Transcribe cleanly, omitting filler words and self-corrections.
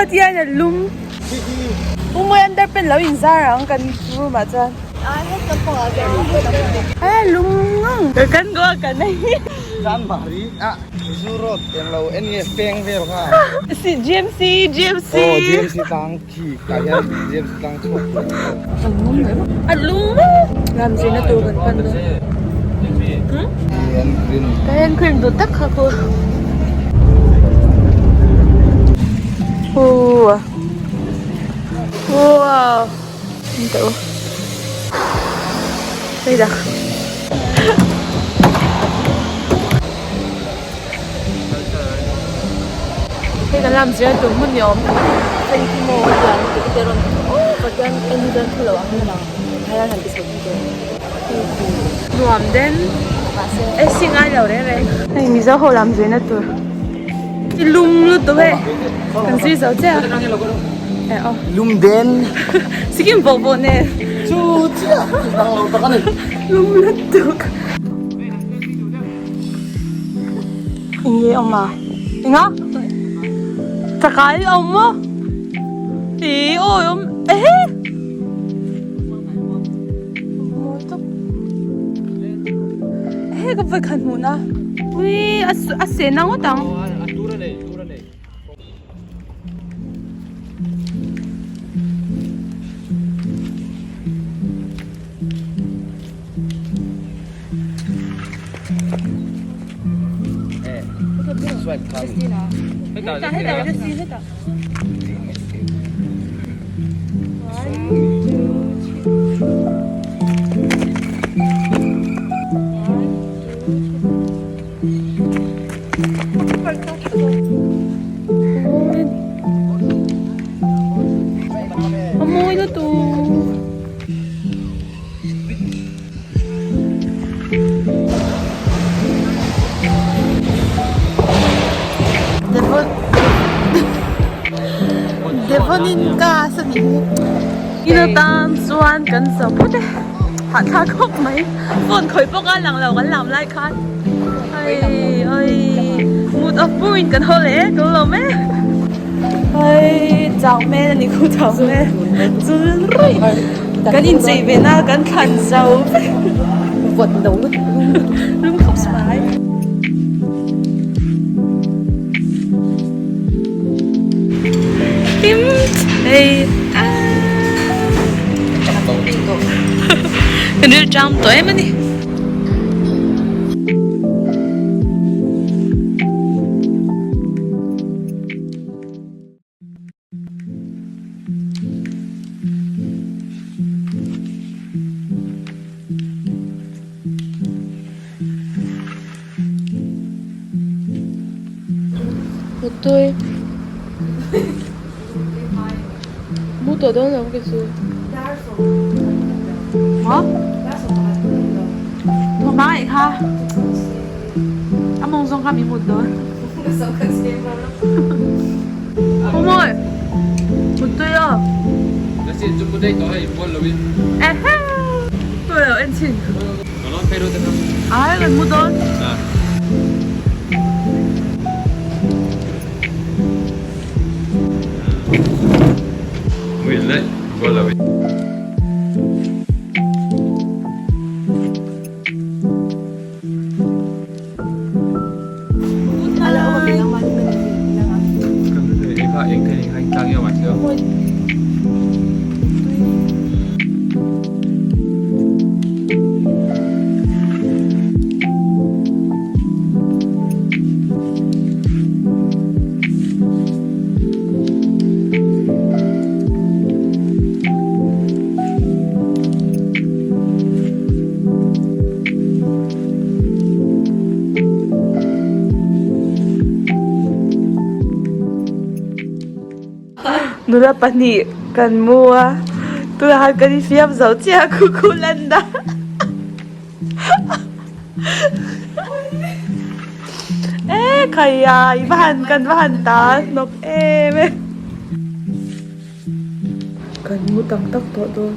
Pathian a lum. U Mawi underpant lo inzar ang kan room ah chuan. A lum ngang. Kan goa kan ei. Chanmari ah Zu road englo enge peng vel kha. GMC GMC. Aw GMC tlang khi tah hian GMC tlang chhuak tur ang kha. A lum lam zirna tur kan pan dawn. Hand cream. Ka hand cream duh tak kha khu. Wow. Wow. Hei dah. Hei kan lam zir tur hmun ni awm tak a ni. Thank you maw a tiang lutuk te rawn aw pathian en hi chuan thu lo ang hian a lang thailand han ti chho thei tur nuam den e si ngai lo reng reng. Hei mizo ho lam zirna tur i lum lutuk e kan zir zo chiah a e aw lum den Sikkim vawh vawh nen chu chiah dang lo tak a ni lum lutuk. Enge awm a? Enga? Chakai a awm maw? Ih awi awm ehe! Ehe ka vawikhat hmuhna. Ui a sena ngawt ang. A mawi lutuk. Devonin gas a nih hi. In atan chuan kan zo phawt e. Hahthlak khawp mai. Phone khawih bawk a lang lo kan lam lai khan. Hei oi mood off burin kan haw leh e ka lo lawm e. Hei chau hmel a ni khu chau hmel. Chul ruih. Kan inchei ve na kan thlan zo vek. Vawt lo lutuk lum khawp mai. Hlim hei Kan rilṭam tawh em a ni. Mutui Mu tawh dawn lo ke chu Maw Thawmah ngaih kha A mawng zawng kha mi mut dawn Khaw mawi Mutui aw Ehe Tui lo en chhin Ai kan mu dawn. Nula pahnih kan mu a tunah khan kan infiam zo chiah a khu khu lan dan e khaia i va han kan va han ta hnawk em e. Kan mu tak tak tawh dawn.